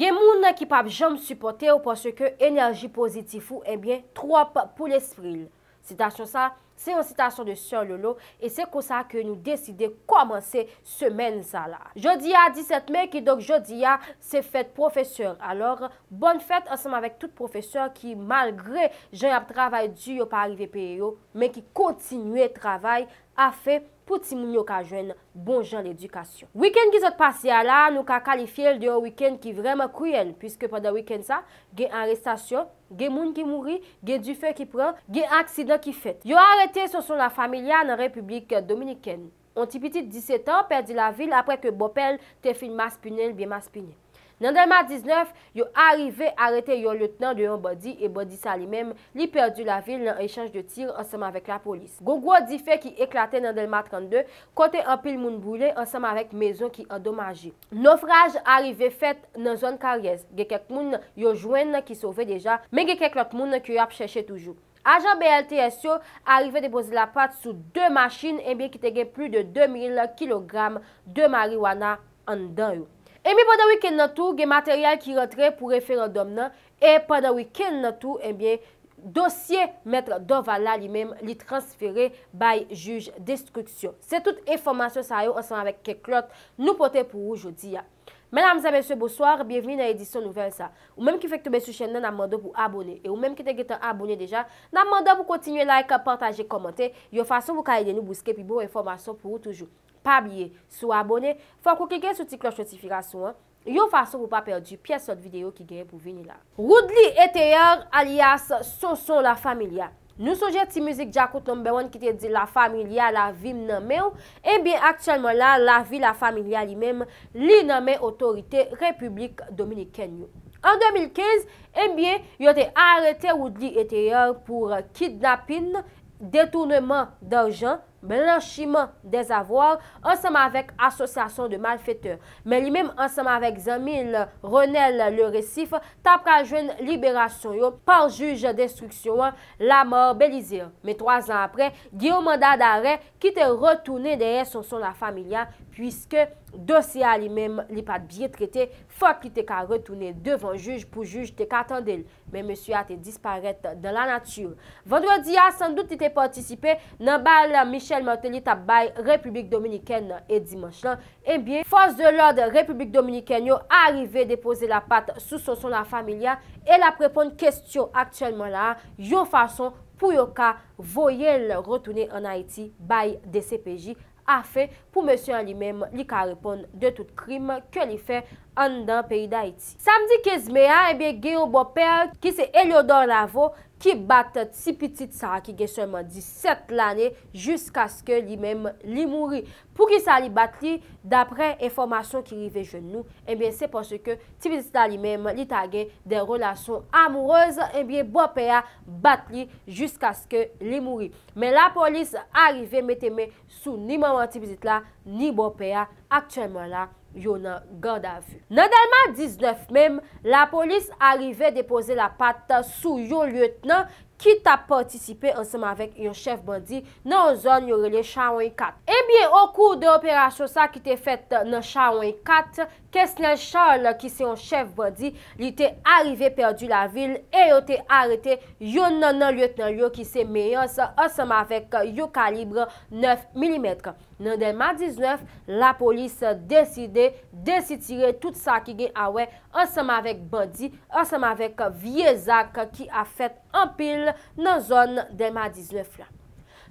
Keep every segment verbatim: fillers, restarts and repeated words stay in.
Gen moun ki p ap janm sipòte w paske enèji pozitif ou, ebyen, twòp pou lespri l. Sitasyon sa, se yon sitasyon de Sè Lolo, e se konsa ke nou deside kòmanse semèn sa la. Jodi a disèt me, kidonk jodi a, se fèt pwofesè. Alò, bòn fèt ansanm avèk tout pwofesè ki, malgre jan y ap travay di, yo pa rive peye yo, men ki kontinye travay afen pou timoun yo ka jwenn bon jan ledikasyon. Wikenn ki sot pase a la, nou ka kalifye l de yon wikenn ki vrèman kriyèl, piske pandan wikenn sa, gen arestasyon, gen moun ki mouri, gen dife ki pran, gen aksidan ki fèt. Yo arete Sonson Lafamilia nan Repiblik Dominikèn. On ti pitit disèt an pèdi lavi l apre ke bòpè l te fin maspinen l byen maspinen. Nan Dèlma diznèf, yo arive arete yon lyetnan de yon bandi, e bandi sa li menm, li pèdi lavi l nan echanj de tir ansanm avèk lapolis. Gon gwo dife ki eklate nan Dèlma trannde, kote anpil moun boule ansanm avèk mezon ki andomaje. Nofraj arive fèt nan zòn Karyès. Gen kèk moun yo jwenn ki sove deja, men gen kèk lòt moun ke y ap chèche toujou. Ajan B L T S yo arive depoze lapat sou de machin, ebyen, ki te gen plis de de mil kilogram de mariwana anndan yo. Ebyen, pandan wikenn nan tou, gen materyèl ki rantre pou referandòm nan, e pandan wikenn nan tou, ebyen, dosye Mèt Dorval la, li menm, li transfere bay jij enstriksyon. Se tout enfòmasyon sa yo, ansanm avèk kèk lòt, nou pote pou ou jodi a. Medam e mesye, bonswa, byenvini nan edisyon nouvèl sa. Ou menm ki fèk tonbe sou chèn nan, n ap mande w pou abone. E ou menm ki te gentan abone deja, n ap mande w pou kontinye like, pataje, kòmante, yon fason pou ka ede nou bouske pi bon enfòmasyon pou ou toujou. Pa bliye, si w abone, fòk ou klike sou ti klòch notifikasyon an, yon fason pou pa pèdi pyès lòt videyo ki genyen pou vini la. Woodly Ethéard, alyas Sonson Lafamilia. Nou sonje ti mizik Djakout number one ki te di Lafamilia, lavi m nan men w. Ebyen, aktyèlman la, lavi Lafamilia li menm, li nan men otorite Repiblik Dominikèn yo. An de mil kenz, ebyen, yo te arete Woodly Ethéard pou kidnapin, detounman dajan, blanchiman dèzavwa, ansanm avèk asosyasyon de malfetè. Men li menm ansanm avèk zanmi l, Renel Le Récif, ta pral jwenn liberasyon yo pa jij enstriksyon an, Lamar Belizaire. Men twa zan apre, gen yon manda darè ki te retounen dèyè Sonson Lafamilia, piske dosye a li menm, li pa t byen trete, fòk li te ka retounen devan jij pou jij te ka tande l. Men mesye a te disparèt dans la nature. Vandredi a, sandout li te patisipe nan bal Michel Martelly t ap bay Repiblik Dominikèn nan. E dimanch lan, ebyen, fòs de lòd Repiblik Dominikèn yo arive depoze lapat sou Sonson Lafamilia e l ap reponn kesyon aktyèlman la a, yon fason pou yo ka voye l retounen ann Ayiti bay D C P J, afen pou mesye an li menm, li ka reponn de tout krim ke li fè anndan peyi Dayiti. Samdi kenz me a, ebyen, gen yon bòpè ki se Eliodor Lavo ki bat ti pitit sa a ki gen sèlman disèt lane jiskaske li menm li mouri. Poukisa li bat li? Daprè enfòmasyon ki rive jwenn nou, ebyen, se paske ti pitit la li menm, li ta gen de relasyon amourez, ebyen, bòpè a bat li jiskaske li mouri. Men lapolis arive mete men sou ni manman ti pitit la, ni bòpè a. Aktyèlman la, yo nan gadavi. Nan Dèlma diznèf menm, lapolis arive depoze lapat sou yon lyetnan ki t ap patisipe ansanm avèk yon chèf bandi nan yon zòn yo rele Chawony kat. Ebyen, okou de operasyon sa ki te fèt nan Chawony kat, Kesnel Charles, ki se yon chèf bandi, li te arive pèdi lavi l e yo te arete yonn nan lyetnan yo ki se Meyans ansanm avèk yon kalib nèf milimèt. Nan Dèlma diznèf, lapolis deside desitire tout sa ki gen a wè ansanm avèk bandi, ansanm avèk vye zak ki ap fèt anpil nan zòn Dèlma diznèf la.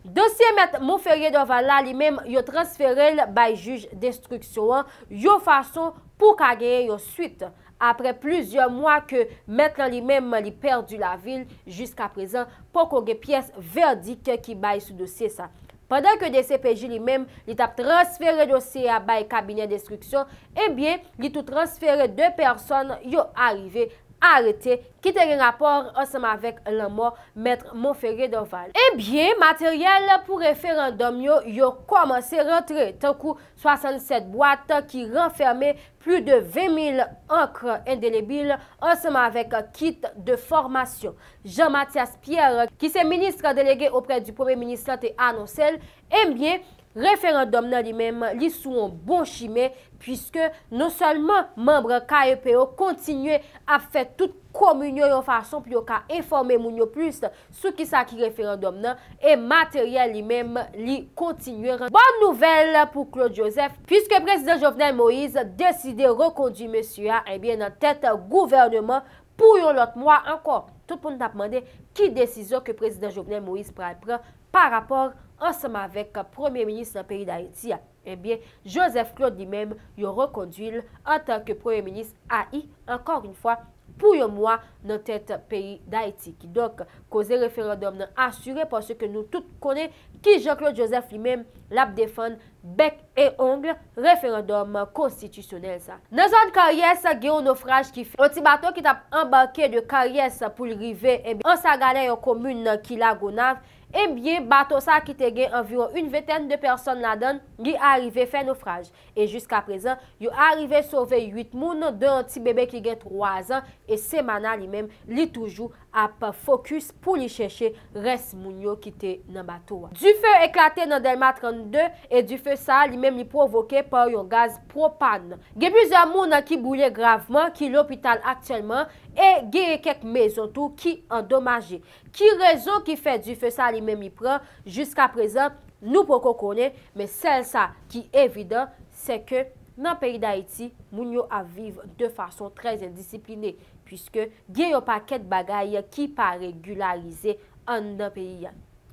Dosye mèt Monferrier Dorval la, li menm, yo transfere l bay jij enstriksyon an, yon fason pou ka genyen yon swit. Apre plizyè mwa ke mèt lan li menm li pèdi lavi l, jiskaprezan poko gen pyès vèdik ki bay sou dosye sa. Pandan ke D C P J li menm, li t ap transfere dosye a bay kabinè enstriksyon, ebyen, li tou transfere de pèsòn yo arive arete ki te gen rapò ansanm avèk lanmò mèt Monferrier Dorval. Ebyen, materyèl pou referandòm yo, yo kòmanse rantre, tankou swasannsèt bwat ki ranfèmen plis de ven mil ankr endelebil ansanm avèk kit de fòmasyon. Jean Mathias Pierre, ki se minis delege oprè di premye minis lan, te anonse l, ebyen, Referandòm nan li menm, li sou yon bon chimen, piske non sèlman manm K E P yo kontinye ap fè tout komin yo yon fason pou yo ka enfòme moun yo plis sou kisa ki referandòm nan, e materyèl li menm, li kontinye rann. Bòn nouvèl pou Claude Joseph, piske prezidan Jovenel Moïse deside rekondui mesye a, ebyen, nan tèt gouvèneman pou yon lòt mwa ankò. Tout moun t ap mande ki desizyon ke prezidan Jovenel Moïse pral pran pa rapò ansanm avèk premye minis nan peyi Dayiti a. Ebyen, Joseph Claude li menm, yo rekondui l antanke premye minis A I, ankò yon fwa, pou yon mwa nan tèt peyi Dayiti. Kidonk, koze referandòm nan asire, paske nou tout konnen kijan Claude Joseph li menm, l ap defann bèk e ong referandòm konstitisyonèl sa. Nan zòn Karyès, gen yon nofraj ki fèt. Yon ti bato ki t ap anbake de Karyès pou l rive, ebyen, Anse à Galets, yon komin ki Lagonav, ebyen, bato sa ki te gen anviwon une vingtaine de pèsòn ladan l, li arive fè nofraj. E jiska prezan, yo arive sove uit moun, dont yon ti bebe ki gen twa zan, e Semana li menm, li toujou ap fokis pou li chèche rès moun yo ki te nan bato a. Dife eklate nan Dèlma trannde, e dife sa a, li menm, li pwovoke pa yon gaz pwopàn. Gen plizyè moun ki boule gravman, ki lopital aktyèlman, e genyen kèk mezon tou ki andomaje. Ki rezon ki fè dife sa a li menm li pran? Jiska prezan, nou poko konnen, men sèl sa ki evidan, se ke nan peyi Dayiti, moun yo ap viv de fason trè endisipline, piske gen yon pakèt bagay ki pa regilarize anndan peyi a.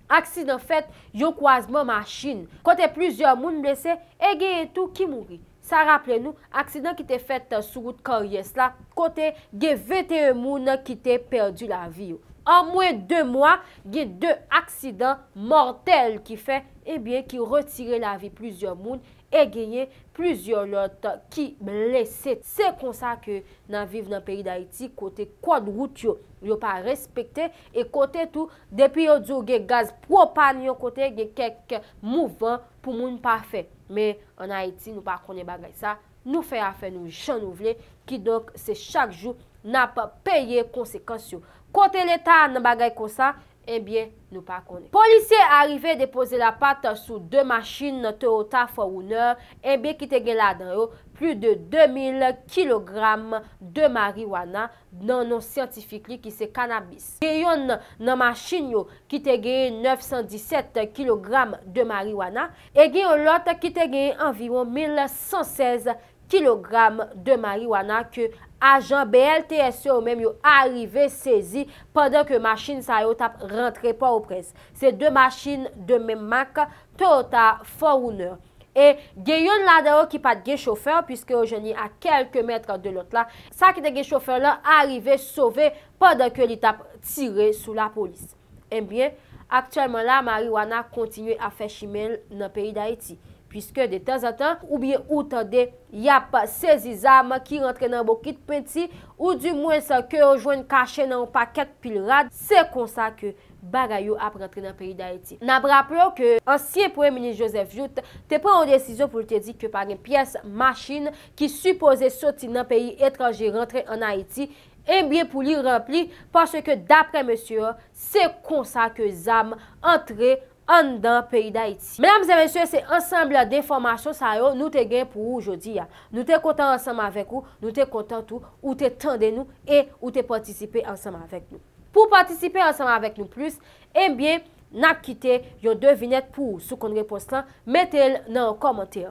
Aksidan fèt, yon kwazman machin, kote plizyè moun blese e genyen tou ki mouri. Sa raple nou aksidan ki te fèt sou wout Karyès la, kote gen venteyen moun ki te pèdi lavi yo. An mwen de mwa, gen de aksidan mòtèl ki fè, ebyen, ki retire lavi plizyè moun e genyen plizyè lòt ki blese. Se konsa ke n ap viv nan peyi Dayiti, kote kòd wout yo, yo pa respekte, e kote tou, depi yo di w gen gaz pwopàn yon kote, gen kèk mouvman pou moun pa fè. Men ann Ayiti, nou pa konnen bagay sa. Nou fè afè nou jan nou vle, kidonk se chak jou n ap peye konsekans yo. Kote Leta nan bagay konsa? Ebyen, nou pa konnen. Polisye arive depoze lapat sou de machin Toyota four Runner, ebyen, ki te gen ladan yo plis de de mil kilogram de mariwana, nan non syantifik li ki se kanabis. Gen yonn nan machin yo ki te genyen nèf san disèt kilogram de mariwana, e gen yon lòt ki te genyen anviwon mil san sèz kilogram de mariwana ke ajan B L T S yo menm yo arive sezi pandan ke machin sa yo t ap rantre Pòtoprens. Se de machin de menm mak, Toyota four Runner. E gen yonn ladan yo ki pa t gen chofè, piske yo jwenn li a kèlke mèt de lòt la. Sa ki te gen chofè lan arive sove pandan ke li t ap tire sou lapolis. Ebyen, aktyèlman la, mariwana kontinye ap fè chimen l nan peyi Dayiti, piske detanzantan, oubyen ou tande, y ap sezi zam ki rantre nan bokit penti, oudimwens ke yo jwenn kache nan yon pakèt pil rad. Se konsa ke bagay yo ap rantre nan peyi Dayiti. N ap raple w ke ansyen premye minis Joseph Jouthe te pran yon desizyon pou l te di ke pa gen pyès machin ki sipoze soti nan peyi etranje rantre ann Ayiti, ebyen, pou li ranpli, paske, daprè mesye yo, se konsa ke zam antre anndan peyi Dayiti. Medam e mesye, se ansanm de enfòmasyon sa yo nou te gen pou ou jodi a. Nou te kontan ansanm avèk ou, nou te kontan tou ou te tande nou e ou te patisipe ansanm avèk nou. Pou w patisipe ansanm avèk nou plis, ebyen, n ap kite yon devinèt pou ou. Si w konn repons lan, mete l nan yon kòmantè.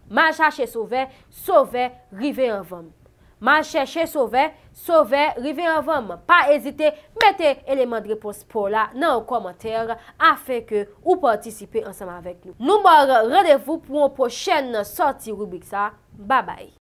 M al chache sovè, sovè rive anvan m. M al chèche sovè, sovè rive anvan m. Pa ezite mete eleman de repons pa w la nan yon kòmantè afin ke ou patisipe ansanm avèk nou. Nou ba w randevou pou yon pwochèn sòti ribrik sa. Babay.